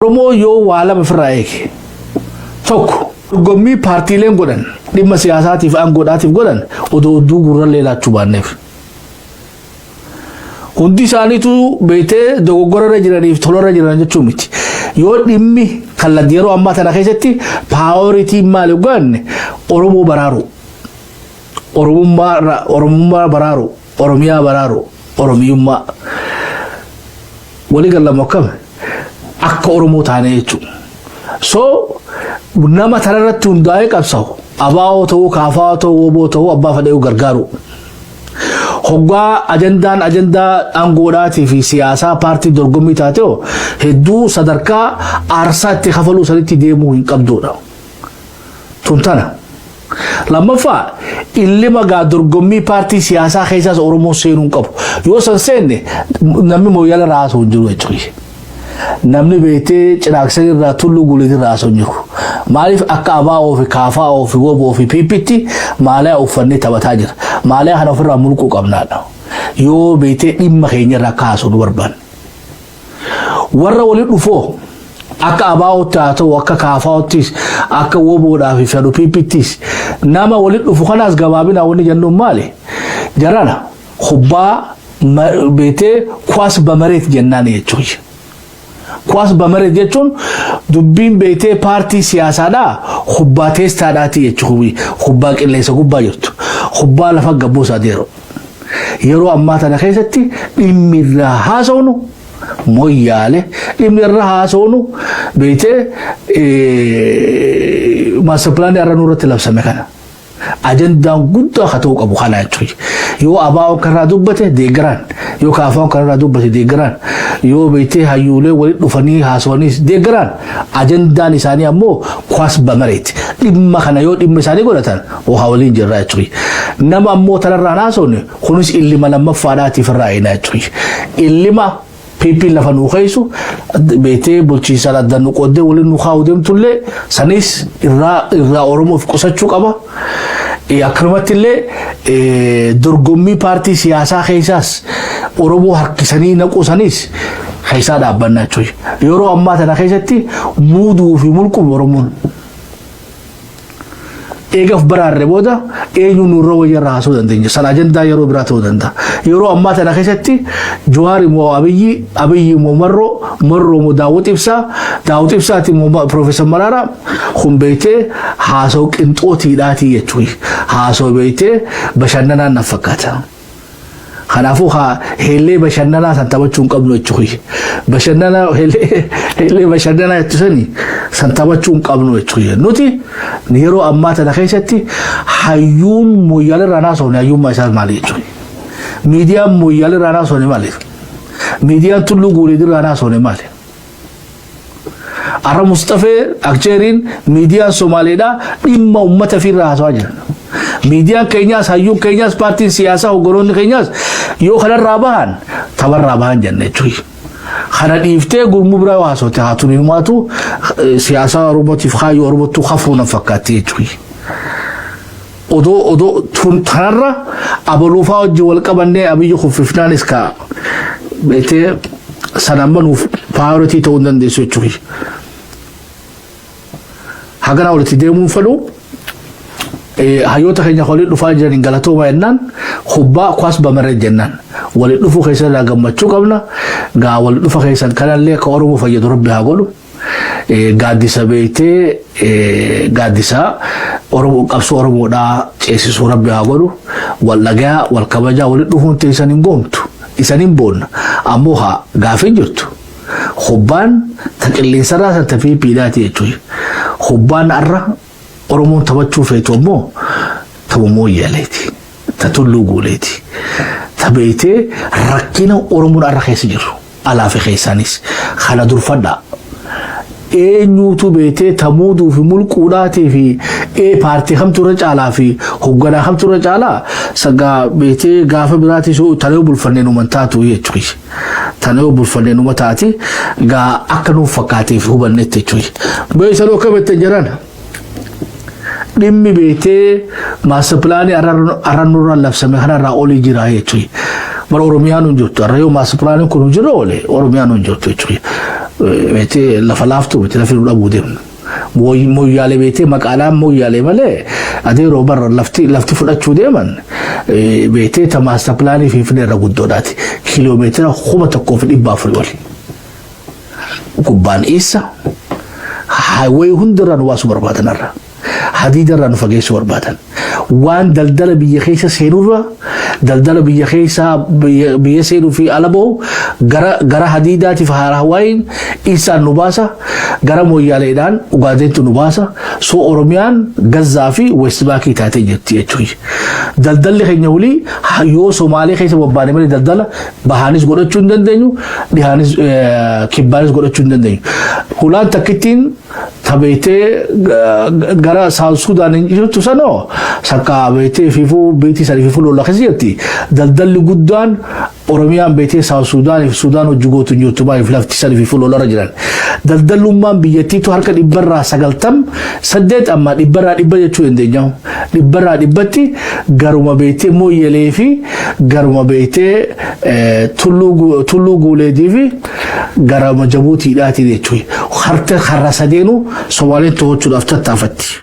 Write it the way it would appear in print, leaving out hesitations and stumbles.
Oromoo yoo waa lama ofirraa eege, tokko, dorgommii paartiileen godhan dhimma siyaasaatiif aangoodhaatiif godhan odoo odduu gurrallee laachuu baanneef. Hundi isaaniitu beektee dogoggora irra jiraniif tolarra jiran jechuu miti. Yoo dhimmi kallattii yeroo ammaa tana keessatti priorityn maali goone? Oromoo baraaru. Oromummaa baraaru. Oromiyaa baraaru. Oromiyummaa. Walii gallamu akkam akka Oromoo taanee jechuudha. So nama tanarratti hundaa'ee qabsaa'u, ABO ta'uu, KFO ta'uu, WBO ta'uu, abbaa fedhee gargaaru. Hoggaa ajandaan ajandaa aangoodhaatii fi siyaasaa paartii dorgommii taate hedduu sadarkaa aarsaa itti kafaluu sanitti deemuu hin qabdudha. Tun tana. Lammaffaa, illima gaa dorgommii paartii siyaasaa keessaas Oromoon seenuu hin qabu. Yoo san seenne namni Mooyyala irraa haasa'u hin jiru jechuudha. Namni beektee Cinaaksan irraa, Tulluu Guuliit irraa haasa'u hin jiru. Maaliif? Akka ABO fi KFO fi WBO fi PPtti maaliyaa uffannee taphataa jira. Maaliyaa kana ofirraa mulquu qabnaadha. Yoo beektee dhimma keenya irraa akka haasa'u nu barbaanne. Warra waliin dhufoo akka ABOtti haa ta'u, akka KFOttis, akka WBOdhaa fi fedhu PPttis, nama waliin dhufu kanaas gabaabinaa wanni jennuun maali? Jarana kubbaa beektee ኳስ በመሬት jennaan jechuudha. ኳስ በመሬት jechuun dubbiin beektee paartii siyaasaadhaa kubbaa teestaadhaati jechuudha. Kubbaa qilleensa gubbaa jirtu. Kubbaa lafa gabboosaa yeroo. Yeroo ammaa tana keessatti dhimmi irraa haasawnu Moyyaale, dhimmi irra haasawnu beektee master planii har'a nurratti labsame kana. Ajandaan guddaa haa ta'uu qabu kana jechuudha. Yoo ABO'n kanarraa dubbate deeggaraan, yoo KFO'n kanarraa dubbate deeggaraan, yoo beektee hayyuulee walitti dhufanii haasawaniis deeggaraan, ajandaan isaanii ammoo ኳስ በመሬት dhimma kana yoo dhimma isaanii godhatan waa waliin jirra jechuudha. Nama ammoo tanarraan haasawne kunis illima lammaffaadhaatiif irraa eenaa jechuudha. Illima PP lafa nuu keessa beektee bulchiinsaan addaan nu qooddee waliin nu kaa'uu deemtullee sanis irraa Oromoof qusachuu qaba. Akkanumatti illee dorgommii paartii siyaasaa keessaas Oromoo harkisanii naquu sanis keessaa dhaabbannaa jechuudha. Yeroo ammaa tana keessatti muuduu fi mulquun Oromoon eegaf baraarre booda eenyu nurra wayya irraa haasa'uu dandeenya. Sana ajandaa yeroo biraa ta'uu danda'a. Yeroo ammaa tana keessatti Jawaar immoo Abiyyi, Abiyyi immoo Marroo, Marroo immoo Daawwit Ibsaa, Daawwit Ibsaati immoo Piroofeesar Mararaa kun beektee haasa'u qinxootiidhaatii jechuudha. Haasa'u beektee bashannanaan na fakkaata. Kanaafuu haa heellee bashannanaa san taphachuu hin qabnu jechuudha. Bashannanaa, heellee bashannanaa jettu san taphachuu hin qabnu jechuudha. Nuti yeroo ammaa tana keessatti hayyuun Mooyyaalee irraa haasofne hayyummaa isaas maali jechuudha. Miidiyaan Mooyyaalee irraa haasofne maali? Miidiyaan Tulluu Guuliit irraa haasofne maali? Arra Mustafee Akcheeriin miidiyaan Somaaleedhaa dhimma uummata ofirraa haasawaa jiran. Miidiyaan keenyaas, hayyuun keenyaas, paartiin siyaasaa hogganoonni keenyaas yoo kanarraa bahan tapharraa bahan jenna jechuudha. Kana dhiiftee gurmuu biraa yoo haasawte haa tuni himaatu siyaasa Oromootiif kaayyoo Oromootu hafuu na fakkaatti jechuudha. Odoo tanarra abaluufaa wajjin wal qabannee Abiyyi kuffifnaanis ka beektee sana amma nuuf priority ta'uu hin dandeessu jechuudha. Hagana walitti deemuun fedhu hayyoota keenya waliin dhufaa jiran galatooma jennaan, kubbaa ኳስ በመሬት jennaan waliin dhufuu keessan irraa gammachuu qabna. Gaa waliin dhufa keessan kanallee akka Oromoo fayyadu Rabbi haa godhu. Gaaddisa beektee gaaddisa Oromoo qabsoo Oromoodhaa ceesisuu Rabbi haa godhu. Wal dhagaa, wal kabajaa waliin dhufuun teessan hin goomtu, isan hin boonna. Ammoo haa gaafin jirtu. Kubbaan ta qilleensarraa san ta PPdhaati jechuudha. Kubbaan har'a Oromoon taphachuu feetu ammoo tapha Mooyyaleeti. Ta Tulluu Guuleeti. Ta beektee rakkina Oromoon har'a keessa jiru. Alaa fi keessaanis. Kana durfadhaa. Eenyuutu beektee tamuuduu fi mulquudhaatii fi ee paartii kamtu irra caalaa fi hoogganaa kamtu irra caalaa sagaa beektee gaafa biraatis tanee bulfannee numan taatu jechuudha. Tanee bulfannee numa taati gaa akka nuuf fakkaateef hubannetti jechuudha. Beeksisa akka beektan jiran dhimmi beektee master planii har'a nurra labsame kanarraa olii jira jechuudha. Bara Oromiyaan hin jirtu. Har'a yoo master planiin kun hin jirre oole Oromiyaan hin jirtu jechuudha. Beetee lafa laaftuu miti lafi nu dhabuu deemnu. Mooyyaalee beetee maqaadhaan Mooyyaalee malee adeeroo barra lafti fudhachuu deeman beetee ta master planii Finfinnee irra guddoodhaati. Kiiloomeetira 1400 oli. Gubbaan eessa? Highway hundarraa nu baasuu barbaadan irra. Hadiidarraa nu fageessuu barbaadan. Waan daldala biyya keessa seenurra, daldala biyya keessa biyya seenuu fi ala bahu gara hadiidaatiif highwayin isaan nu baasa, gara Mooyyaaleedhaan Ugaadeentu nu baasa. So Oromiyaan Gazzaa fi West Bankii taatee jirti jechuudha. Daldalli keenya wulii yoo Somaalee keessa bobbaane malee daldala bahaanis godhachuu hin dandeenyu, dhihaanis kibbaanis godhachuu hin dandeenyu. Hulaan takkittiin tabeetee gara South Sudan hin jirtu sanoo sakka beetee fiifuu beetii sanii fiifuu lola keessa jirti. Daldalli guddaan Oromiyaan beetee South Sudan fi Sudaan hojii gootu hin jirtu, baay'ee lafti sanii fiifuu lolarra jiran. Daldallummaan biyyattiitu harka 98% amma 100% jechuu dandeenya. 100%tti garuma beetee Mooyyelee fi garuma beetee Tulluu Guuleetii fi garuma Jabuutiidhaati jechuudha. Harka har'a sadeenuu Somaaleen to'achuudhaaf tattaafatti.